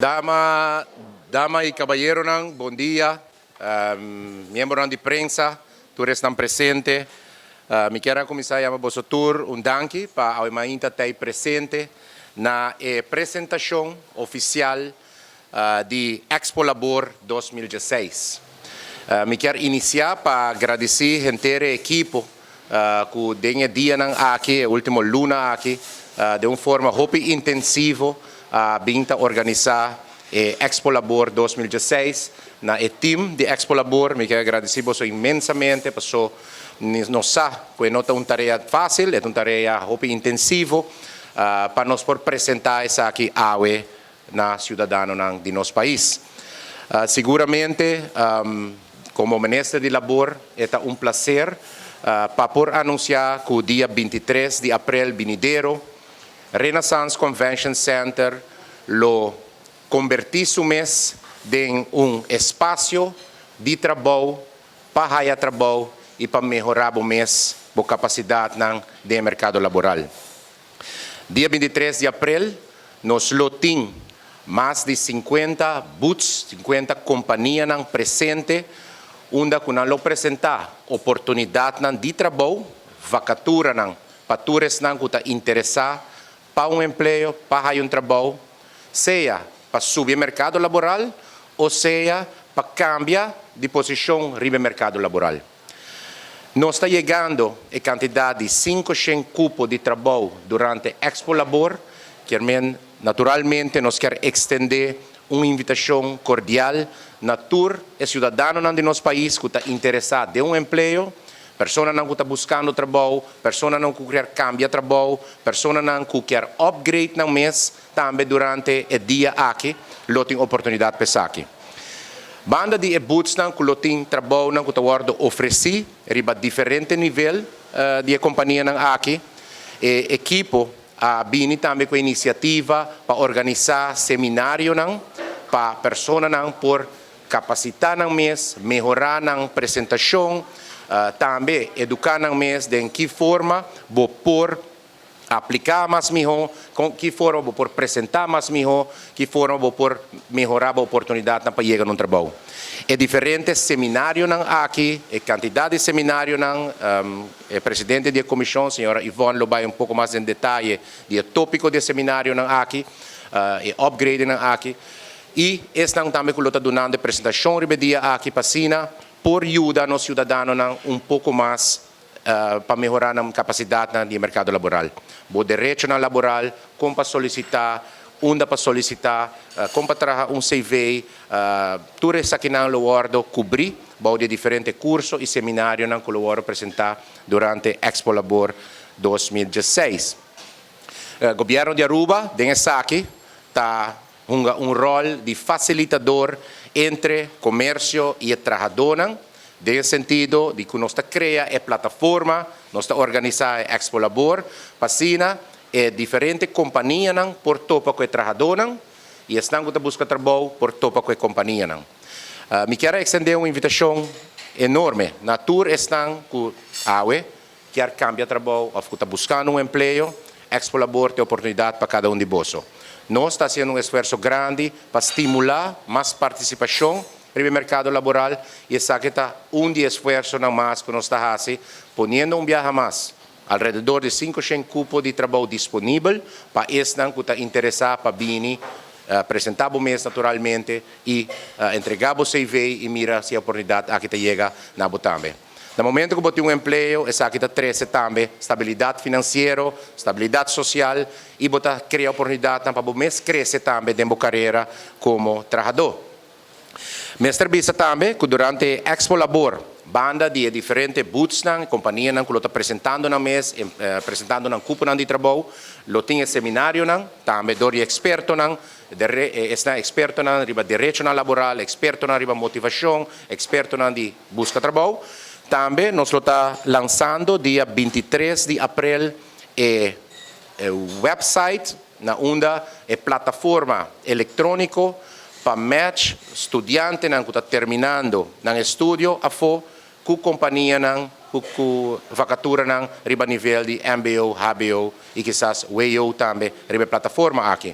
Dama, dama y caballeronan, bon dia. Miembronan di prensa, tur esnan presente. Mi kier a cuminsa yama boso tur un danki pa awe mainta t'ey presente na e presentacion oficial di Expo Labor 2016. Mi kier inicia pa gradici henter e ekipo cu den e dianan aki, e ultimo luna aki, den un forma hopi intensivo a bin ta organisa e Expo Labor 2016. Na e team di Expo Labor, mi kier gradici boso inmensamente, paso nos sa cu no ta un tarea facil, e ta un tarea hopi intensivo pa nos por presenta esaki awe na ciudadanonan di nos pais. Seguramente, como Minister di Labor, ta un placer pa por anuncia cu dia 23 di april binidero, Renaissance Convention Center lo converti su mes den un espacio di trabou pa haya trabou y pa mehora bo mes bo capacidad den mercado laboral. Dia 23 di april, nos lo tin mas di 50 booths, 50 companianan presente, unda cu nan lo presenta oportunidadnan di trabou, vacaturanan, pa tur esnan cu ta interesa pa un empleo, pa haya un trabou, sea pa subi mercado laboral o sea pa cambia di posicion riba mercado laboral. Nos ta yegando e cantidad di 500 cupo di trabou durante Expo Labor, cu naturalmente nos kier extende un invitacion cordial na tur e ciudadanonan di nos pais cu ta interesa den un empleo, personanan cu ta buscando trabou, personanan cu kier cambia trabou, personanan cu kier upgrade nan mes tambe durante e dia aki, lo tin oportunidad pa esaki. Banda di boothsnan cu lo tin trabounan cu ta wordo ofreci riba diferente nivel di companianan aki, e ekipo a bini tambe cu iniciativa pa organisa seminarionan pa personanan por capacita nan mes, mehora nan presentacion, tambe educa nan mes den ki forma bo por aplica mas miho, cu ki forma bo por presenta mas miho, ki forma bo por mehora e oportunidad pa yega na un trabou. E diferente seminarionan aki, e cantidad di seminarionan, e presidente di comision, señora Yvonne, lo bay un poco mas den detaye di topico di seminarionan aki, e upgradenan aki, y esnan tambe cu ta dunando presentacion riba e dia aki pa asina por yuda nos ciudadanonan un poco mas pa mehora e capacidad di mercado laboral. Bo derechonan laboral, con pa solicita, unda pa solicita, con pa traha un CV, tur esakinan lo wordo cubri, bou di diferente curso y seminarionan cu lo wordo presenta durante Expo Labor 2016. Gobierno di Aruba, den esaki, ta un rol di facilitador entre comercio y trahadornan, den sentido di cu nos ta crea e plataforma, nos ta organisa Expo Labor, pa asina e diferente companianan por topa cu e trahadornan y esnan cu ta busca trabou por topa cu e companianan. Mi kier extende un invitacion enorme na tur esnan cu awe kier cambia trabou of cu ta buscando un empleo. Expo Labor tin oportunidad pa cada un di boso. Nos ta haciendo un esfuerso grandi pa stimula mas participacion den mercado laboral y esaki ta un di e esfuersonan mas cu nos ta haciendo, poniendo un biaha mas alrededor di 500 cupo di trabou disponibel pa esnan cu ta interesa pa bini presenta bo mes naturalmente y entrega bo CV y mira si e oportunidad aki ta yega na bo tambe. Na momento cu bo tin un empleo, esaki ta trece tambe stabilidad financiero, stabilidad social y bo ta crea oportunidad pa bo mes crece tambe den bo carera como trahador. Mester bisa tambe cu durante Expo Labor, banda di diferente boothsnan, companianan cu ta presentando nan mes, presentando nan cuponan di trabou, lo tin seminarionan, tambe door di expertonan, expertonan riba derechonan laboral, expertonan riba motivacion, expertonan di busca trabou. Tambe nos ta lansando dia 23 di april e website na unda e plataforma electronico pa match studiantenan cu ta terminando nan estudio afo cu companianan cu vacaturanan riba nivel di MBO, HBO y kisas WO tambe riba plataforma aki.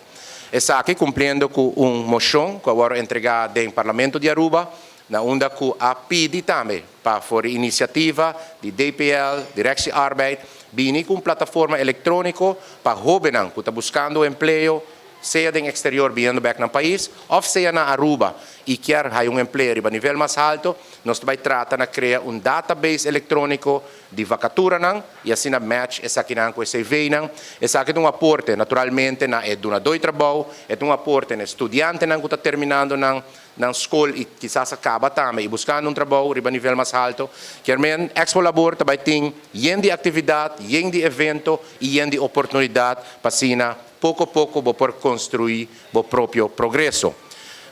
Esaki cumpliendo cu un mocion cu a wordo entrega den Parlamento di Aruba, na unda cu a pidi tambe pa for iniciativa di DPL, Directie Arbeid, bini cu un plataforma electronico pa hobennan cu ta buscando empleo, sea den exterior biniendo back na pais, of sea na Aruba y kier haya un empleo riba nivel mas halto. Nos ta bay trata na crea un database electronico di vacaturanan y asina match esakinan cu e CV-nan. Esaki ta un aporte naturalmente na e dunador di trabou, e ta un aporte na e studiantenan cu ta terminando nan scol y kisas a caba tambe y buscando un trabou riba nivel mas halto. Kiermen Expo Labor ta bay tin yen di actividad, yen di evento y yen di oportunidad pa asina poco poco bo por construi bo propio progreso.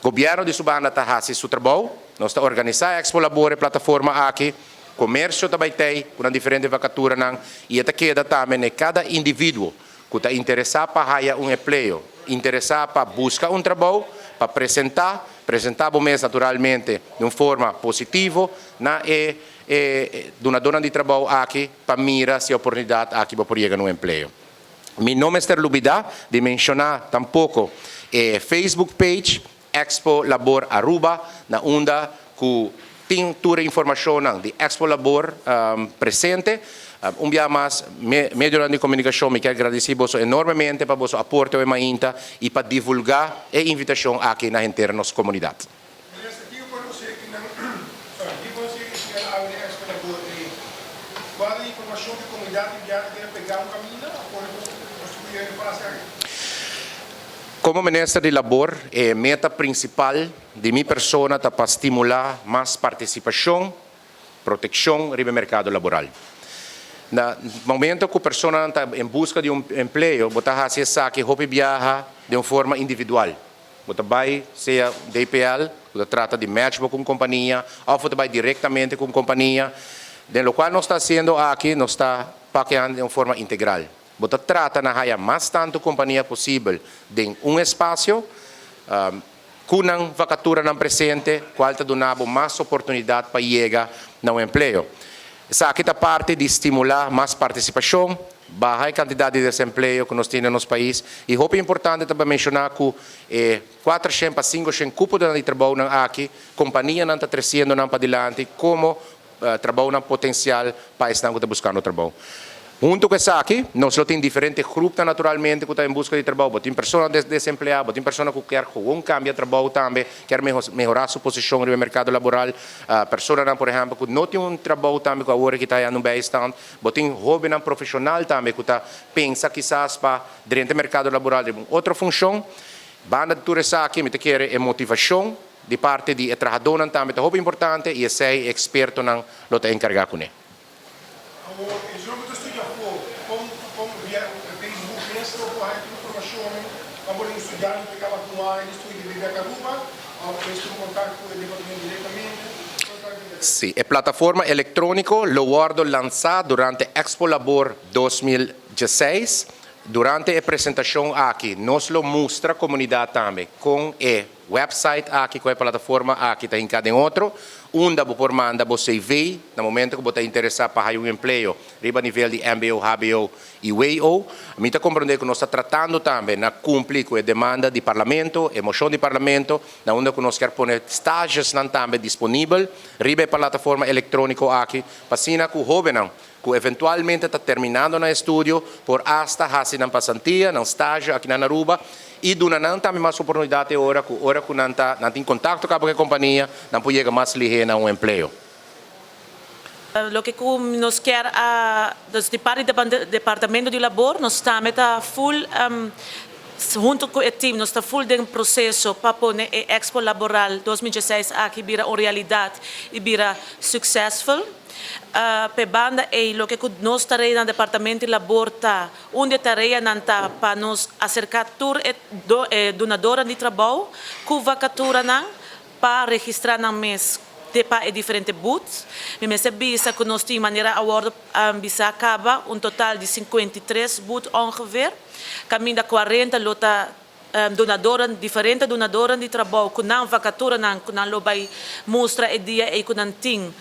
Gobierno di su banda ta haci su trabou, nos ta organisa Expo Labor, e plataforma aki, comercio ta bay tey cu nan diferente vacaturanan y e ta keda tambe na cada individuo cu ta interesa pa haya un empleo, interesa pa busca un trabou, pa presenta, presenta bo mes naturalmente di un forma positivo na e dunadornan di trabou aki pa mira si e oportunidad aki bo por yega na un empleo. Mi no mester lubida di menciona tampoco e Facebook page Expo Labor Aruba, na unda cu tin tur e informacionnan di Expo Labor presente. Un bia mas, medionan di comunicacion, mi kier gradici boso enormemente pa boso aporte awe mainta y pa divulga e invitacion aki na henter nos comunidad. Minister, kico por hacer cu nan, sorry, kico por hacer cu señor awe den Expo Labor ey? Cual e informacion cu comunidad di biaha ta keda pega un caminda of por construi e fase aki? Como Minister di Labor, e meta principal di mi persona ta pa stimula mas participacion, proteccion riba e mercado laboral. Na momento cu personanan ta en busca di un empleo, bo ta haci esaki hopi biaha den un forma individual. Bo ta bay sea DPL, cu ta trata di match bo cu un compania, of bo ta bay directamente cu un compania. Den locual nos ta haciendo aki, nos ta pakeando den un forma integral. Bo ta trata na haya mas tanto compania posibel den un espacio, cu nan vacaturanan presente, cual ta duna bo mas oportunidad pa yega na un empleo. Esaki ta parti di stimula mas participacion, baha e cantidad di desempleo cu nos tin den nos pais y hopi importante ta pa menciona cu e 400 pa 500 cuponan di trabounan aki, companianan ta treciendo nan padilanti como trabounan potencial pa esnan cu ta buscando trabou. Hunto cu esaki, nos lo tin diferente groepnan naturalmente cu ta en busca di trabou. Bo tin persona desemplea, bo tin persona cu kier gewoon cambia trabou tambe, kier mehora su posicion riba e mercado laboral. Personanan, por ehempel, cu no tin un trabou tambe cu awor aki ta hayando un bijstand. Bo tin hobennan profesional tambe cu ta pensa kisas pa drenta e mercado laboral riba un otro funcion. Banda di tur esaki, mi ta kere e motivacion di parti di e trahadónan tambe ta hopi importante i esei e ekspertonan lo ta enkargá kuné. Awor, esun ku ta studia afó, kon kon via Facebook mes lo por haña tur informashonnan pa por un studiante ku kaba ku un aña di studio di Bek Aruba òf por tuma kontakto ku e departamento direktamente? Kon ta keda? Sí, e plataforma elektróniko lo wòrdu lansá durante Expo Labor 2016. Durante e presentashon aki nos lo mustra komunidat tambe kon e website aki ku e plataforma aki ta hinká den otro, unda bo por manda bo CV na momento ku bo ta interesá pa haña un empleo riba nivel di mbo, hbo i wo. Mi ta komprondé ku nos ta tratando tambe na kumpli ku e demanda di Parlamento, e moshon di Parlamento, na unda ku nos kier pone stagesnan tambe disponibel riba e plataforma elektróniko aki pa asina ku hóbennan ku eventualmente ta terminando nan estudio por asta hasi nan pasantia, nan stage aki na Aruba i duna nan tambe mas oportunidat e ora ku ora ku nan ta nan tin kontakto kaba ku e kompania nan por yega mas lihé na un empleo. Loke ku nos kier a dus di parti di departamento di labor nos tambe ta full hunto ku e team nos ta full den proseso pa pone e Expo Laboral 2016 aki bira un realidat i bira successful. P'e banda ei loke ku nos tarea na Departamento di Labor ta, un di e tareanan ta pa nos aserká tur e dunadornan di trabou ku vakaturanan pa registrá nan mes te pa e diferente booths. Mi mester bisa ku nos tin manera a wòrdu bisá kaba un total di 53 booth ongeveer, kaminda 40 lo ta Dunadornan, diferente dunadornan di trabou ku nan vakaturanan ku nan lo bai mustra e dia ei ku nan tin.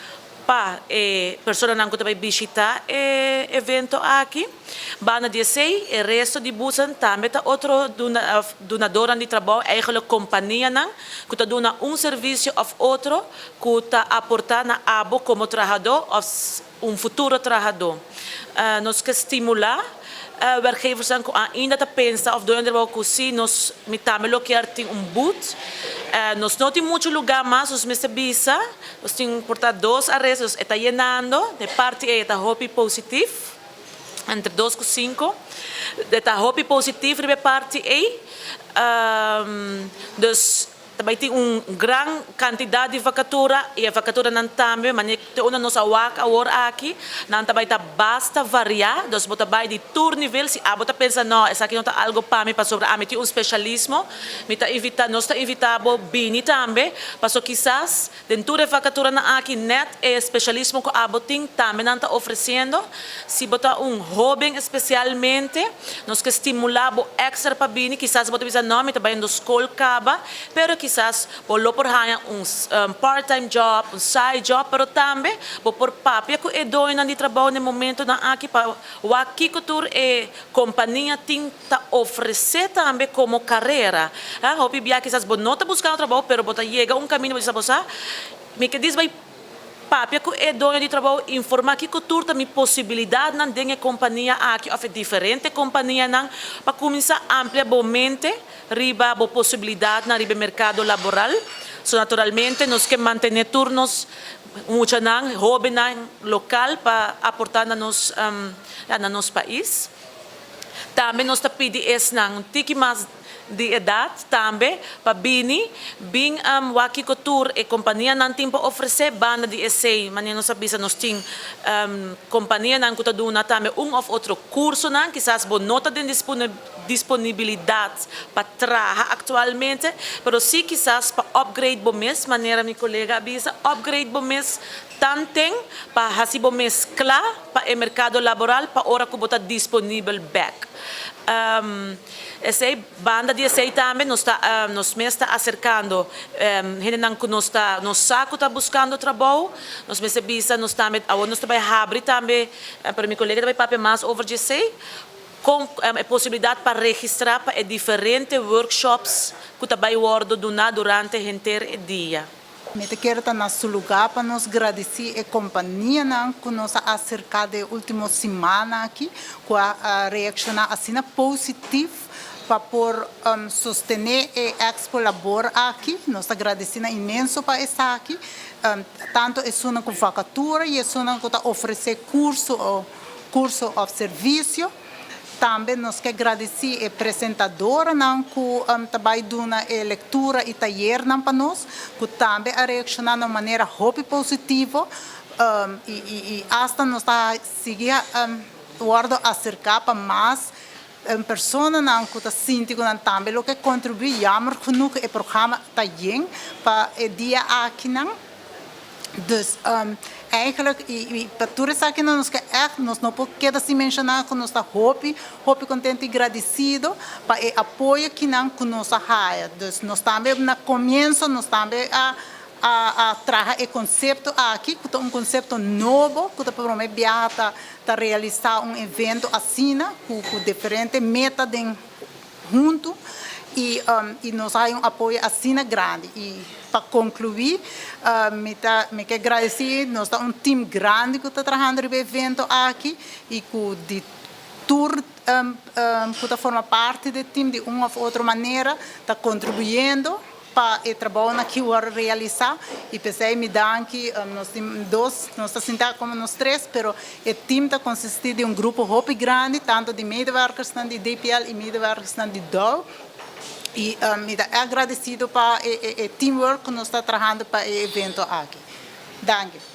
Pa e personanan ku ta bai bishitá e evento aki. Banda di esei, e resto di boothnan tambe ta otro dunadornan di trabou, eigenlijk kompanianan ku ta duna un servisio òf otro ku ta aportá na abo komo trahadó òf un futuro trahadó. Nos ke stimulá werkgeversnan ku ainda ta pensa òf doño di trabou ku si nos mi tambe lo kier tin un booth. Nos no tin muchu lugá mas, nos mester bisa. Nos tin por ta dos ares, dus e ta yenando. De parti ei e ta hopi positif, entre dos ku sinku. E ta hopi positif riba e parti ei. Dus ta bai tin un gran kantidat di vakatura i e vakaturanan tambe, manera te unda nos a wak awor aki, nan ta bai ta basta variá. Dus bo ta bai di tur nivel. Si abo ta pensa, no, esaki no ta algo pa mi pasobra ami tin un spesialismo, Mi ta invita, nos ta invita bo bini tambe, paso kisas den tur e vakaturanan aki net e spesialismo ku abo tin tambe nan ta ofresiendo. Si bo ta un hoben espesialmente, nos ke stimula bo èkstra pa bini. Kisas bo ta bisa, no, mi ta bayendo skol kaba, pero kisas bo lo por haña un part time job, un side job, pero tambe bo por papia ku e doñonan di trabou na e momentonan aki pa wak kiko tur e kompania tin ta ofresé tambe komo karera. Ha, hopi bia kisas bo no ta buskando trabou, pero bo ta yega un kaminda bo di sa bo sa, mi ke dis bai papia ku e doño di trabou, informá kiko tur ta mi posibilidatnan den e kompania aki òf e diferente kompanianan pa kuminsá amplia bo mente riba bo posibilidatnan riba e merkado laboral. So naturalmente nos ke mantené tur nos muchanan, hóbennan lokal pa aportá na nos, ya, na nos pais. Tambe nos ta pidi esnan un tiki mas di edat tambe pa bini bin wak kiko tur e kompanianan tin pa ofresé. Banda di esei, manera nos a bisa, nos tin kompanianan ku ta duna tambe un òf otro kursonan. Kisas bo no ta den disponibilidat pa traha aktualmente, pero sí kisas pa upgrade bo mes, manera mi kolega a bisa, upgrade bo mes Tanten pa hasi bo mes kla pa e merkado laboral pa ora ku bo ta disponibel bèk. Esei, banda di esei tambe nos ta nos mes ta aserkando hendenan ku nos ta nos sa ku ta buskando trabou. Nos mester bisa nos tambe awor nos ta bai habri tambe, pero mi kolega ta bai papia mas over di esei, kon e posibilidat pa registrá pa e diferente workshops ku ta bai wòrdu duná durante henter e dia. Mi ta kere ta na su lugá pa nos gradisí e kompanianan ku nos a aserká den e último simannan aki ku a reakshoná asina positif pa por sostené e Expo Labor aki. Nos ta gradisí nan inmenso pa esaki, tantu esunnan ku vakatura i esunnan ku ta ofresé kurso kurso òf servisio. Tambe nos ke gradisí e presentadoranan ku ta bai duna e lektura i tayernan pa nos, ku tambe a reakshoná na un manera hopi positivo i asta nos ta sigui wòrdu aserká pa mas personanan ku ta sinti ku nan tambe lo ke kontribuí. Jammer genoeg e programa ta yen pa e dia akinan. Dus eigenlijk y pa tur esakinan nos ke echt nos no por keda sin menciona cu nos ta hopi hopi contento y gradicido pa e apoyo kinan cu nos a haya. Dus nos tambe na comienzo nos tambe a a traha e concepto aki cu ta un concepto nobo cu ta prome biaha ta ta realisa un evento asina cu cu diferente meta den huntu y y nos a hay un apoyo asina grandi y pa conclui mi ta mi ke gradeci nos ta un team grandi cu ta trahando riba e evento aki y cu di tur cu ta forma parti di e team di un of otro manera ta contribuyendo pa e trabounan ki wòrdu realisá i p'esei mi danki. Nos tin dos, nos ta sinta komo nos tres, pero e tim ta konsistí di un grupo hopi grandi, tantu di medewerkersnan di DPL i medewerkersnan di dow. I mi ta agradesido pa e teamwork ku nos ta trahando pa e evento aki. Danki.